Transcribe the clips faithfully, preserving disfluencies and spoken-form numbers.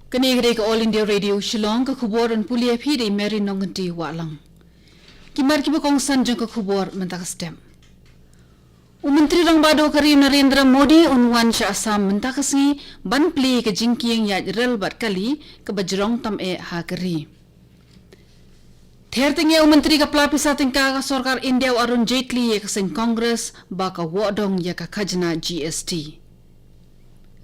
Kane ka dei ka All India Radio Shillong, ka khubor ban pule ïa phi da i Mary Nongkynti Wahlang. Ki mat kiba kongsan jong ka khubor mynta ka step. U Myntri Rangbah Duh ka ri u Narendra Modi un wan sha Assam mynta ka sngi ban plie ka jingkieng ïaid rel bad kali kaba jrong tam eh ha ka ri. Ther tyngeh u Myntri ka pla pisa tyngka ka sorkar India u Arun Jaitley ïa ka seng Congress ba ka woh dong ïa ka khajna G S T.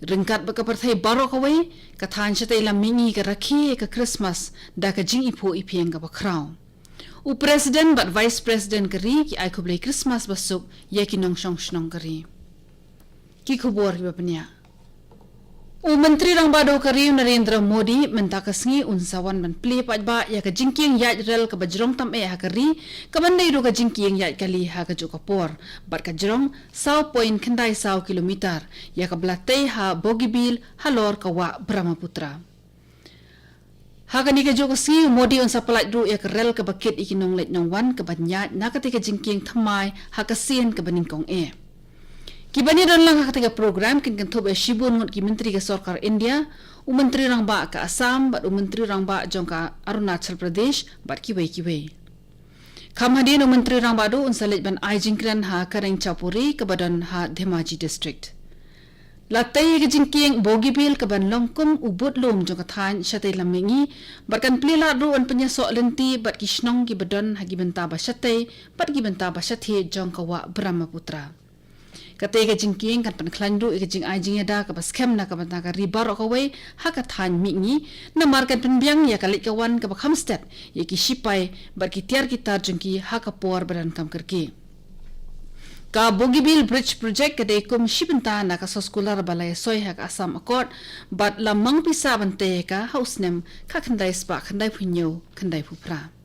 Ryngkat bad ka pyrthei baroh kawei, ka thaiñ shatei lam mihngi ka rakhe ïa ka Christmas da ka jingiphuh iphieng kaba khraw. U President bad Vice President ka ri ki ai khublei Christmas basuk ïa ki nongshong shnong ka ri. Ki khubor kiba pynïaid. U Myntri Rangbah Duh ka ri u Narendra Modi mynta ka sngi un sa wan ban plie paidbah ïa ka jingkieng ïaid rel kaba jrong tam eh ha ka ri, kaban dei ruh ka jingkieng ïaid kali ha kajuh ka por, bad ka jrong saw point khyndai saw kilometer, ïa kaba la tei ha Bogibeel halor ka wah Brahmaputra. Ha kane kajuh ka sngi u Modi un sa pyllait ruh ïa ka rel kaba kit ïa ki nongleit nongwan kaban ïaid na katei ka jingkieng thymmai ha ka sien kaba nyngkong eh. Kiban ïadon lang ha katei ka program kin kynthup ïa shibun ngut ki myntri ka sorkar India, u Myntri Rangbah ka Assam bad u Myntri Rangbah jong ka Arunachal Pradesh bad kiwei kiwei. Kham hadien u Myntri Rangbah Duh un sa leit ban ai jingkren ha Kareng Chapuri kaba don ha Dhemaji District. La tei ïa ka jingkieng Bogibeel kaban long kum u bud lum jong ka thaiñ shatei lam mihngi, bad kan plie lad ruh ban pynïasoh lynti bad ki shnong kiba don ha ki bynta ba shatei bad ki bynta ba shathied jong ka wah Brahmaputra. Katei ka jingkieng kan pynkhlaiñ ruh ïa ka jingai jingïada kaba skhem na ka bynta ka ri baroh kawei ha ka thaiñ mihngi, namar kan pynbiang ïa ka leit ka wan kaba kham stet ïa ki shipai bad ki tiar ki tar jong ki ha ka por ba donkam kyrkieh. Ka Bogibeel Bridge Project ka dei kum shi bynta na ka soskular ba la ïasoi ha ka Assam Accord, bad la mang pisa ban tei ïa ka ha u snem khatkhyndai spah khyndaiphew hynñiew khyndaiphewphra.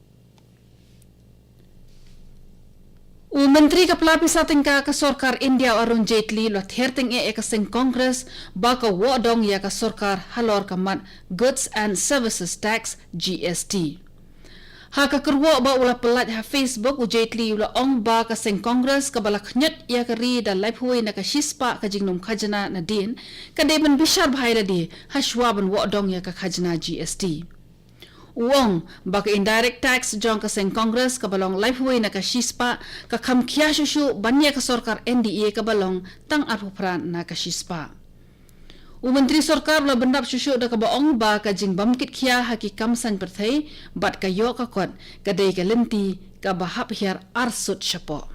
U Myntri ka pla pisa tyngka ka sorkar India u Arun Jaitley u la ther tyngeh ïa ka seng Congress ba ka woh dong ïa ka sorkar halor ka mat Goods and Services Tax, G S T. Ha ka kyrwoh ba u la pyllait ha Facebook, u Jaitley u la ong ba ka seng Congress kaba la khñiot ïa ka ri da laiphew wei na ka shispah ka jingnum khajna nadien, ka dei ban bishar bha ïa lade hashwa ban woh dong ïa ka khajna G S T. U ong ba ka indirect tax jong ka seng Congress kaba long laiphew wei na ka shispah ka kham khia shuh shuh ban ïa ka sorkar N D A kaba long tang arphew phra na ka shispah. U Myntri Sorkar u la bynrap shuh shuh da kaba ong ba ka jingbym kit khia ha ki kam saiñ pyrthei bad ka ïoh ka kot ka dei ka lynti kaba hap hiar arsut shapoh.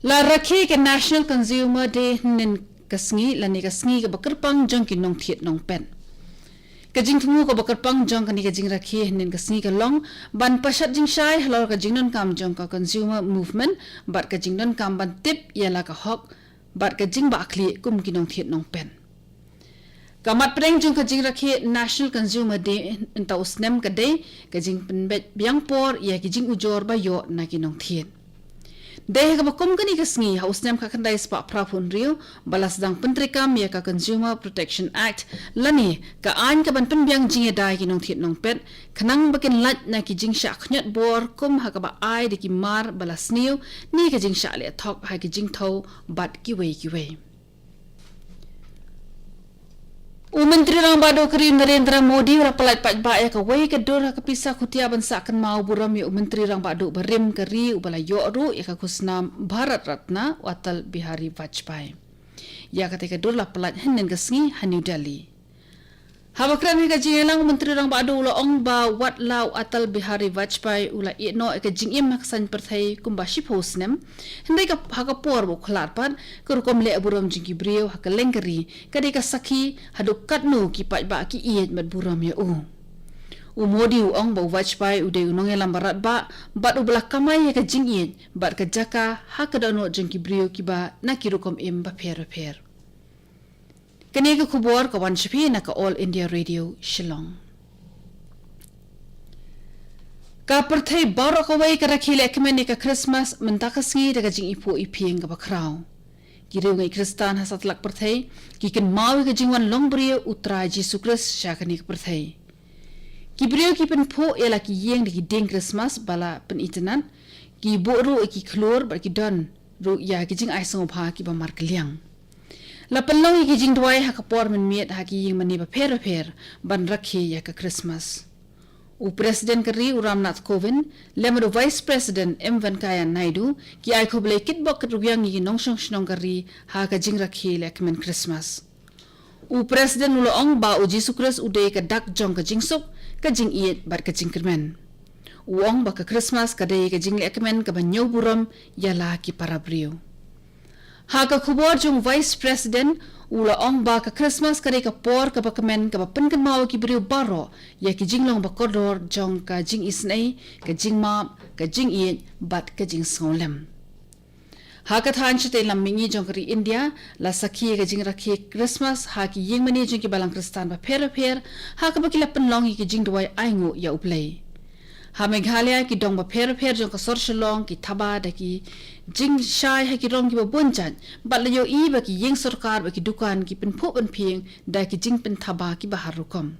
La rakhe ka National Consumer Day hynnin ka sngi, lane ka sngi kaba kyrpang jong ki nongthied nongpet. Ka jingthmu kaba kyrpang jong kane ka jingrakhe hynnin ka sngi ka long ban pashat jingshai halor ka jingdonkam jong ka consumer movement bad ka jingdonkam ban tip ïa la ka hok bad ka jingbahkhlieh kum ki nongthied nongpet. Ka mat pdeng jong ka jingrakhe National Consumer Day mynta u snem ka dei ka jingpynbeit biang por ïa ki jingujor ba ïoh na ki nongthied. Dei ha kaba kum kane ka sngi ha u snem khatkhyndai spah phraphew hynriew ba la sdang pyntreikam ïa ka Consumer Protection Act, lane ka aiñ kaban pynbiang jingïada ïa ki nongthied nongpet, khnang ba kin lait na ki jingshah khñiot bor kum ha kaba ai da ki mar ba la sniew ne ka jingshah leh thok ha ki jingthew bad kiwei kiwei. U Myntri Rangbah Duh ka ri u Narendra Modi u la pyllait paidbah ïa kawei ka dur ha ka pisa khutia ban sah kynmaw burom ïa u Myntri Rangbah Duh barim ka ri uba la ïoh ruh ïa ka khusnam Bharat Ratna, u Atal Bihari Vajpayee. Ïa katei ka dur la pyllait hynnin ka sngi ha New Delhi. Haba kren ha ka jingïalang, u Myntri Rangbah Duh u la ong ba wat la u Atal Bihari Vajpayee u la ïeh noh ïa ka jingim ha ka saiñ pyrthei kumba shiphew snem, hynrei ka, ha ka por ba u khlad pat, ka rukom leh burom jong ki briew ha kylleng ka ri ka dei ka sakhi haduh katno ki paidbah ki ïeit bad burom ïa u. U Modi u ong ba u Vajpayee u dei u nongïalam ba radbah bad uba la kamai ïa ka jingïeit bad ka jaka ha ka dohnud jong ki briew kiba na ki rukom im bapher bapher. Kane ka khubor ka wan sha phi na ka All India Radio Shillong. Ka pyrthei baroh kawei ka rakhe lehkmen ïa ka Christmas mynta ka sngi da ka jingiphuh iphieng kaba khraw. Ki riewngeit Khristan ha satlak pyrthei ki kynmaw ïa ka jingwan long briew u Trai Jisu Khrist sha kane ka pyrthei. Ki briew ki pynphuh ïa la ki ïing da ki dieng Christmas ba la pynitynnad, ki buh ruh ïa ki khlur bad ki don ruh ïa ki jingai sngewbha kiba markylliang. La pynlong ïa ki jingduwai ha ka por mynmiet ha ki ïing mane bapher bapher ban rakhe ïa ka Christmas. U President ka ri u Ramnath Kovind lem bad u Vice President M Venkaiah Naidu ki ai khublei kitbok kitrwiang ïa ki nongshong shnong ka ri ha ka jingrakhe lehkmen Christmas. U President u la ong ba u Jisu Khrist u dei ka dak jong ka jingsuk, ka jingïeit bad ka jingkyrmen. U ong ba ka Christmas ka dei ka jinglehkmen kaba ñiew burom ïa la ki para briew. Ha ka khubor jong u Vice President u la ong ba ka Christmas ka dei ka por kaba kmen kaba pynkynmaw ïa ki briew baroh ïa ki jinglong bakordor jong ka jingisynei, ka jingmap, ka jingïeit bad ka jingsngewlem. Ha ka thaiñ shatei lam mihngi jong ka ri India la sakhi ïa ka jingrakhe Christmas ha ki ïing mane jong ki balang Khristan bapher bapher, ha kaba ki la pynlong ïa ki jingduwai ainguh ïa U Blei. Ha Meghalaya ki dong bapher bapher jong ka sor Shillong ki thaba da ki jingshai ha ki rong kiba bun jait, bad la ïohi ba ki ïing sorkar bad ki dukan ki pynphuh pynphieng da ki jingpynthaba kiba har rukom.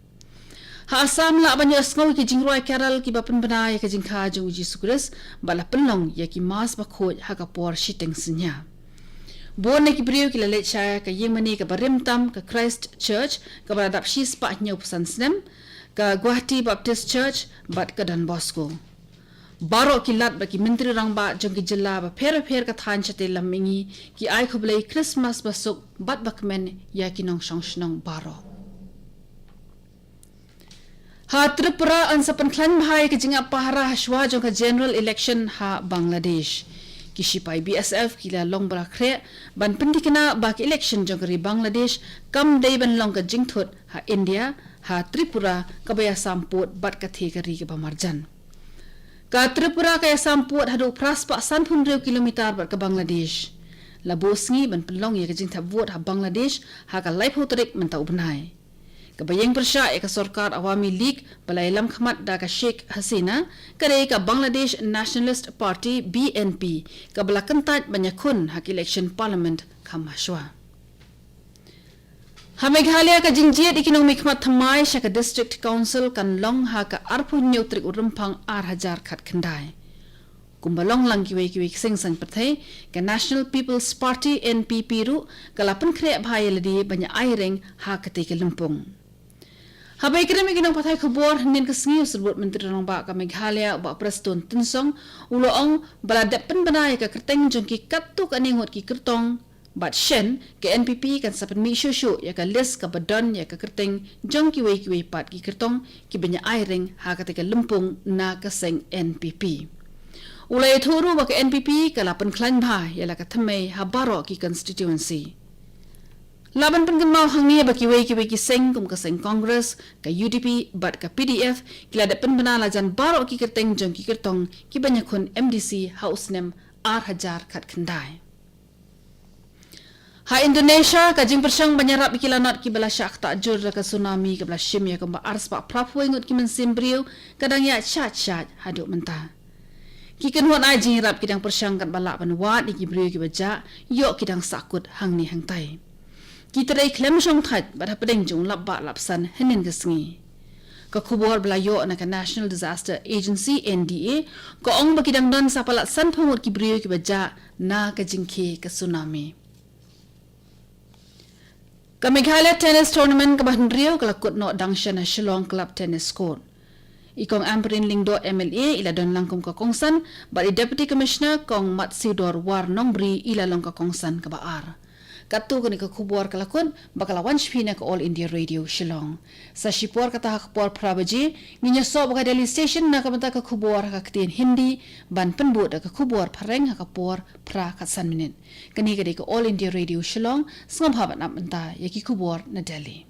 Ha Assam lah ban ïohsngew ïa ki jingrwai carol kiba pynbna ïa ka jingkha jong u Jisu Khrist, bad la pynlong ïa ki mass bakhuid ha ka por shiteng synñia. Bun na ki briew ki la leit sha ka ïing mane kaba rim tam ka Christ Church kaba la dap shispah hynñiewphew san snem, ka Guwahati Baptist Church bad ka Don Bosco. Baroh ki lat bad ki myntri rangbah jong ki jylla bapher bapher ka thaiñ shatei lam mihngi ki ai khublei Christmas basuk bad bakmen ïa ki nongshong shnong baroh. Ha Tripura yn sa pynkhlaiñ bha ïa ka jingap pahara hashwa jong ka general election ha Bangladesh. Ki shipai B S F ki la long ba la khreh ban pynthikna ba ka election jong ka ri Bangladesh kam dei ban long ka jingthut ha India, ha Tripura kaba ïasam pud bad ka thie ka ri kaba marjan. Ka Tripura ka ïasam pud haduh phraspah sanphew hynriew kilometer bad ka Bangladesh. La buh sngi ban pynlong ïa ka jingthep vote ha Bangladesh ha ka laiphew tarik mynta u bnai. Kaba ïeng pyrshah ïa ka sorkar Awami League ba la ïalam khmat da ka Sheikh Hasina ka dei ka Bangladesh Nationalist Party, B N P, kaba la kyntait ban ïakhun ha ka election parliament kham hashwa. Ha Meghalaya ka jingjied ïa ki nongmihkhmat thymmai sha ka District Council kan long ha ka arphew hynñiew tarik u Rymphang ar hajar khatkhyndai. Kumba long lang kiwei kiwei ki seng saiñ pyrthei, ka National People's Party, N P P, ruh ka la pynkhreh bha ïa lade ban ïa aireng ha katei ka lympung. Haba ïakren bad ki nongpathai khubor hynnin ka sngi, u Symbud Myntri Rangbah ka Meghalaya, Bah Prestone Tynsong, u la ong ba la dep pynbna ïa ka kyrteng jong ki katto katne ngut ki kyrtong bad shen, ka N P P kan sa pynmih shuh shuh ïa ka list kaba don ïa ka kyrteng jong kiwei kiwei pat ki kyrtong kiban ïa aireng ha katei ka lympung na ka seng N P P. U la ïathuh ruh ba ka N P P ka la pynkhlaiñ bha ïa la ka thymmei ha baroh ki constituency. Lah ban pynkynmaw hangne ba kiwei kiwei ki seng kum ka seng Congress, ka U D P bad ka P D F ki la dep pynbna lajan baroh ki kyrteng jong ki kyrtong kiban ïakhun M D C ha u snem ar hajar khatkhyndai. Ha Indonesia, ka jingpyrshang ban ïarap ïa ki lanot kiba la shah ktah jur da ka tsunami kaba la shim ïa kumba arspah phraphew ngut ki mynsiem briew ka dang ïaid shait shait haduh mynta. Ki kynhun ai jingïarap ki dang pyrshang katba lah ban wad ïa ki briew kiba jah, ïoh ki dang sahkut hangne hangtai. Ki trei khlem shongthait bad hapdeng jong u lapbah lapsan hynnin ka sngi. Ka khubor ba la ïoh na ka National Disaster Agency, N D A, ka ong ba ki dang don sa palat sanphew ngut ki briew kiba jah na ka jingkhie ka tsunami. Ka Meghalaya Tennis Tournament kaba hynriew ka la kut noh dang shen ha Shillong Club Tennis Court. I Kong Ampareen Lyngdoh M L A i la don lang kum ka kongsan, bad i Deputy Commissioner Kong Matsiewdor War Nongbri i la long ka kongsan kaba ar. Katto kane ka khubor ka la kut ba ka la wan sha phi na ka All India Radio Shillong. Sa shipor kata ha ka por phra baje ngin ïasoh bad ka Delhi Station na ka bynta ka khubor ha ka ktien Hindi, ban pynbud da ka khubor phareng ha ka por phra khatsan minit. Kane ka dei ka All India Radio Shillong, sngewbha ban ap mynta ïa ki khubor na Delhi.